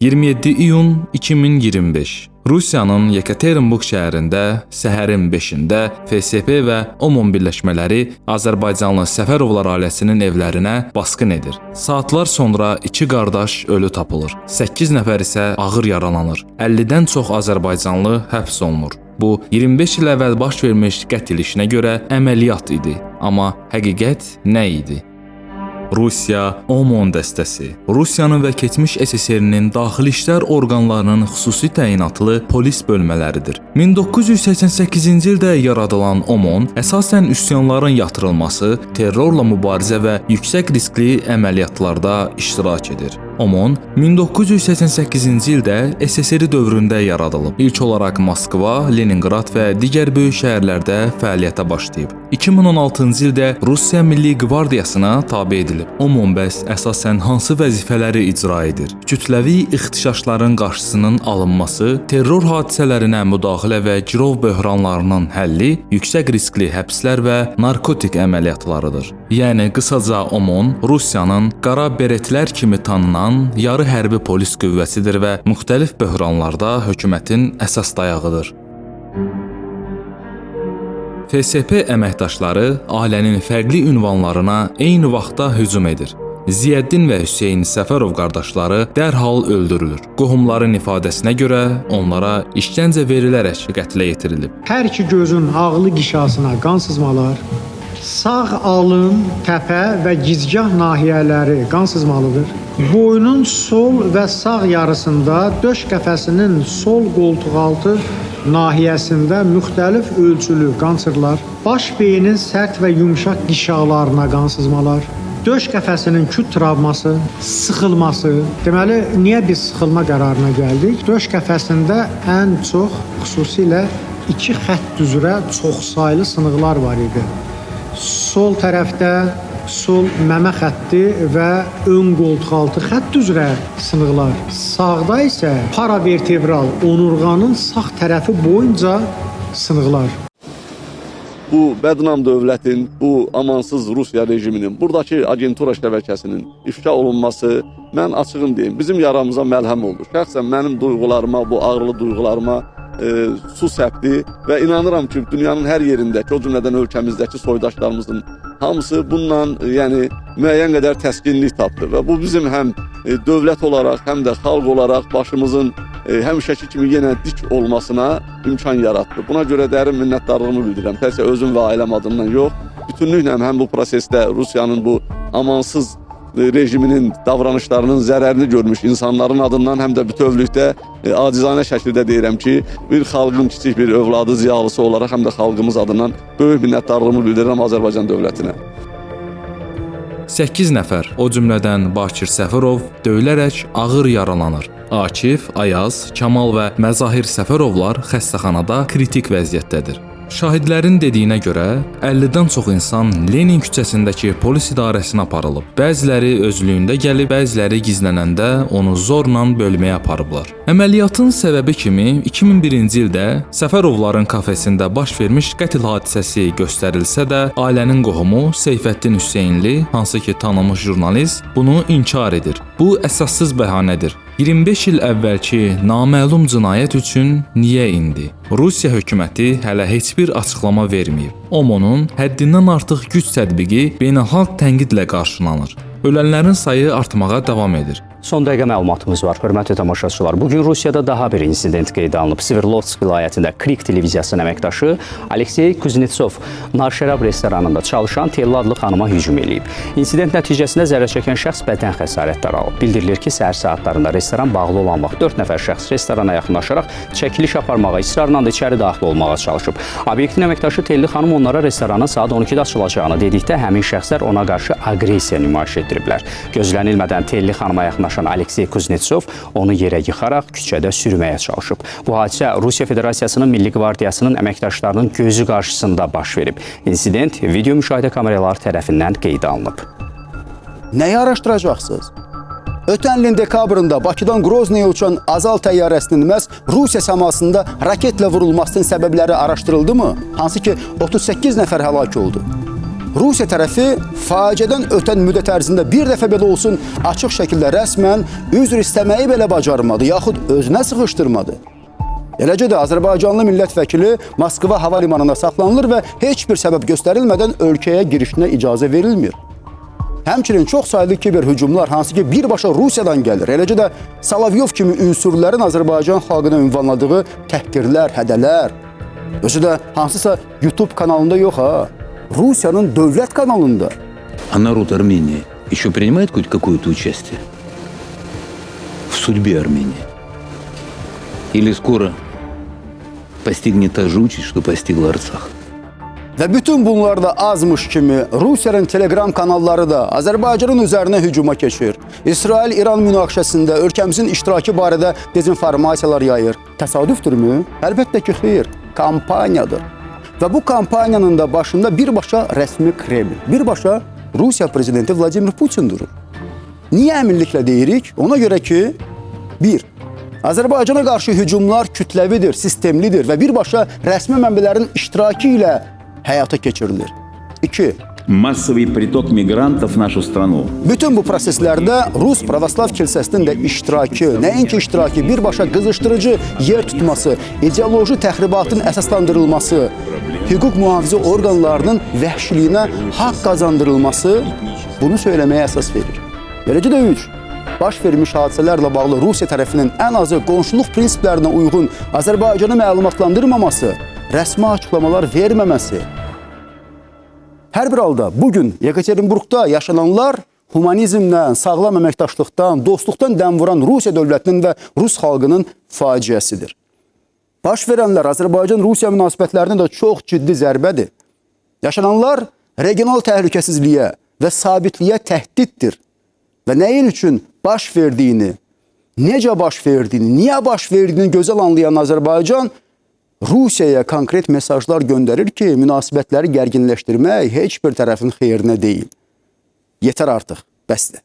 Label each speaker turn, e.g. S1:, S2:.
S1: 27 iyun 2025. Rusiyanın Yekaterinburq şəhərində səhərin 5-də FSB və OMON birləşmələri Azərbaycanlı Səfərovlar ailəsinin evlərinə basqın edir. Saatlar sonra iki qardaş ölü tapılır. 8 nəfər isə ağır yaralanır. 50-dən çox azərbaycanlı həbs olunur. Bu 25 il əvvəl baş vermiş qətl işinə görə əməliyyat idi. Amma həqiqət nə idi? Rusiya OMON dəstəsi Rusiyanın və keçmiş SSR-nin daxili işlər orqanlarının xüsusi təyinatlı polis bölmələridir. 1988-ci ildə yaradılan OMON əsasən üsyanların yatırılması, terrorla mübarizə və yüksək riskli əməliyyatlarda iştirak edir. OMON 1988-ci ildə SSR dövründə yaradılıb. İlk olaraq Moskva, Leninqrad və digər böyük şəhərlərdə fəaliyyətə başlayıb. 2016-cı ildə Rusiya Milli Qvardiyasına tabe edilib. OMON bəs əsasən hansı vəzifələri icra edir? Kütləvi ixtişaşların qarşısının alınması, terror hadisələrinə müdaxilə və girov böhranlarının həlli, yüksək riskli həbslər və narkotik əməliyyatlarıdır. Yəni qısaca OMON Rusiyanın qara beretlər kimi tanınan yarı hərbi polis qüvvəsidir və müxtəlif böhranlarda hökumətin əsas dayağıdır. FSB əməkdaşları ailənin fərqli ünvanlarına eyni vaxtda hücum edir. Ziyəddin və Hüseyn Səfərov qardaşları dərhal öldürülür. Qohumların ifadəsinə görə onlara işgəncə verilərək qətlə yetirilib.
S2: Hər iki gözün ağlı qişasına qan sızmalar, sağ alın, təpə və gicgah nahiyələri qan sızmalıdır. Boynun sol və sağ yarısında döş qəfəsinin sol qoltuqaltı nahiyəsində müxtəlif ölçülü qançırlar, baş beynin sərt və yumşaq qişalarına qan sızmalar, döş qəfəsinin küt travması, sıxılması. Deməli, niyə biz sıxılma qərarına gəldik? Döş qəfəsində ən çox xüsusilə iki xətt üzrə çoxsaylı sınıqlar var idi. Sol tərəfdə sol məmə xətti və ön qoltuqaltı xətt üzrə sınıqlar. Sağda isə paravertebral onurğanın sağ tərəfi boyunca sınıqlar.
S3: Bu bədnam dövlətin, bu amansız Rusiya rejiminin, buradakı agentura şəbəkəsinin ifşa olunması, mən açığım deyim, bizim yaramıza məlhəm oldu. Şəxsən mənim duyğularıma, bu ağrılı duyğularıma su səpdi və inanıram ki, dünyanın hər yerindəki, o cümlədən ölkəmizdəki soydaşlarımızın hamısı bununla, yəni müəyyən qədər təskinlik tapdı və bu bizim həm dövlət olaraq, həm də xalq olaraq başımızın həmişəki kimi yenə dik olmasına imkan yaratdı. Buna görə dərin minnətdarlığımı bildirirəm. Təkcə özüm və ailəm adından yox, bütünlüklə həm bu prosesdə Rusiyanın bu amansız rejiminin davranışlarının zərərini görmüş insanların adından, həm də bütövlükdə acizanə şəkildə deyirəm ki, bir xalqın kiçik bir övladı, ziyalısı olaraq həm də xalqımız adından böyük minnətdarlığımı bildirirəm Azərbaycan dövlətinə.
S1: 8 nəfər, o cümlədən Bakir Səfərov döyülərək ağır yaralanır. Akif, Ayaz, Kamal və Məzahir Səfərovlar xəstəxanada kritik vəziyyətdədir. Şahidlərin dediyinə görə 50-dən çox insan Lenin küçəsindəki polis idarəsinə aparılıb. Bəziləri özlüyündə gəlib, bəziləri gizlənəndə onu zorla bölməyə aparıblar. Əməliyyatın səbəbi kimi 2001-ci ildə Səfərovların kafesində baş vermiş qətl hadisəsi göstərilsə də, ailənin qohumu Seyfəddin Hüseynli, hansı ki tanınmış jurnalist, bunu inkar edir. Bu əsassız bəhanədir. 25 il əvvəlki naməlum cinayət üçün niyə indi? Rusiya hökuməti hələ heç bir açıqlama verməyib. OMON-un həddindən artıq güc tətbiqi beynəlxalq tənqidlə qarşılanır. Ölənlərin sayı artmağa davam edir.
S4: Son dəqiqə məlumatımız var, hörmətli tamaşaçılar. Bugün Rusiyada daha bir insident qeydə alınıb. Sverdlovsk vilayətində Krik televiziyasının əməkdaşı Aleksey Kuznetsov Narşərab restoranında çalışan Telli adlı xanıma hücum eləyib. İnsident nəticəsində zərər çəkən şəxs bədən xəsarətləri alıb. Bildirilir ki, səhər saatlarında restoran bağlı olan vaxt 4 nəfər şəxs restorana yaxınlaşaraq çəkiliş aparmağa, israrla da içəri daxil olmağa çalışıb. Obyektin əməkdaşı Telli xanım onlara restoranın saat 12-də açılacağını dedikdə həmin şəxslər ona qarşı aqressiya nümayiş etdiriblər. Gözlənilmədən Telli xanıma yaxınlaşan Aleksey Kuznetsov onu yerə yıxaraq küçədə sürməyə çalışıb. Bu hadisə Rusiya Federasiyasının Milli Qvardiyasının əməkdaşlarının gözü qarşısında baş verib. İnsident video müşahidə kameraları tərəfindən qeydə alınıb.
S5: Nəyi araşdıracaqsınız? Ötən ilin dekabrında Bakıdan Groznaya uçan Azal təyyarəsinin məhz Rusiya səmasında raketlə vurulmasının səbəbləri araşdırıldı mı? Hansı ki 38 nəfər həlak oldu. Rusiya tərəfi faciədən ötən müddət ərzində bir dəfə belə olsun açıq şəkildə rəsmən üzr istəməyi belə bacarmadı, yaxud özünə sıxışdırmadı. Eləcə də Azərbaycanlı millət vəkili Moskva hava limanında saxlanılır və heç bir səbəb göstərilmədən ölkəyə girişinə icazə verilmir. Həmçinin çox saylı kiber hücumlar, hansı ki birbaşa Rusiyadan gəlir, eləcə də Solovyov kimi ünsürlərin Azərbaycan xalqına ünvanladığı təhqirlər, hədələr, özü də hansısa YouTube kanalında yox ha, Rusiyanın dövlət kanalında.
S6: А народ Армении еще принимает хоть какое-то участие в судьбе Армении? Или скоро постигнет та же участь, что постигла Арцах?
S5: Və bütün bunlar da azmış kimi Rusiyanın Telegram kanalları da Azərbaycanın üzərinə hücuma keçir. İsrail-İran münaqişəsində ölkəmizin iştirakı barədə dezinformasiyalar yayır. Təsadüfdürmü? Əlbəttə ki, xeyr. Kampaniyadır. Və bu kampaniyanın da başında birbaşa rəsmi Kreml, birbaşa Rusiya prezidenti Vladimir Putin durur. Niyə əminliklə deyirik? Ona görə ki, bir, Azərbaycana qarşı hücumlar kütləvidir, sistemlidir və birbaşa rəsmi mənbələrin iştirakı ilə həyata keçirilir. 2.
S7: Массовый приток мигрантов в нашу страну.
S5: Bütün bu proseslərdə Rus Pravoslav Kilsəsinin də iştirakı, nəinki iştirakı, birbaşa qızışdırıcı yer tutması, ideoloji təxribatın əsaslandırılması, hüquq mühafizə orqanlarının vəhşiliyinə haqq qazandırılması bunu söyləməyə əsas verir. Beləcə də 3. Baş vermiş hadisələrlə bağlı Rusiya tərəfinin ən azı qonşuluq prinsiplərinə uyğun Azərbaycanı məlumatlandırmaması, rəsmi açıqlamalar verməməsi. Hər bir halda bugün Yekaterinburqda yaşananlar humanizmdən, sağlam əməkdaşlıqdan, dostluqdan dəm vuran Rusiya dövlətinin və Rus xalqının faciəsidir. Baş verənlər Azərbaycan-Rusiya münasibətlərinə də çox ciddi zərbədir. Yaşananlar regional təhlükəsizliyə və sabitliyə təhdiddir. Və nəyin üçün baş verdiyini, necə baş verdiyini, niyə baş verdiyini gözəl anlayan Azərbaycan Rusiyaya konkret mesajlar göndərir ki, münasibətləri gərginləşdirmək heç bir tərəfin xeyrinə deyil. Yetər artıq, bəsdir.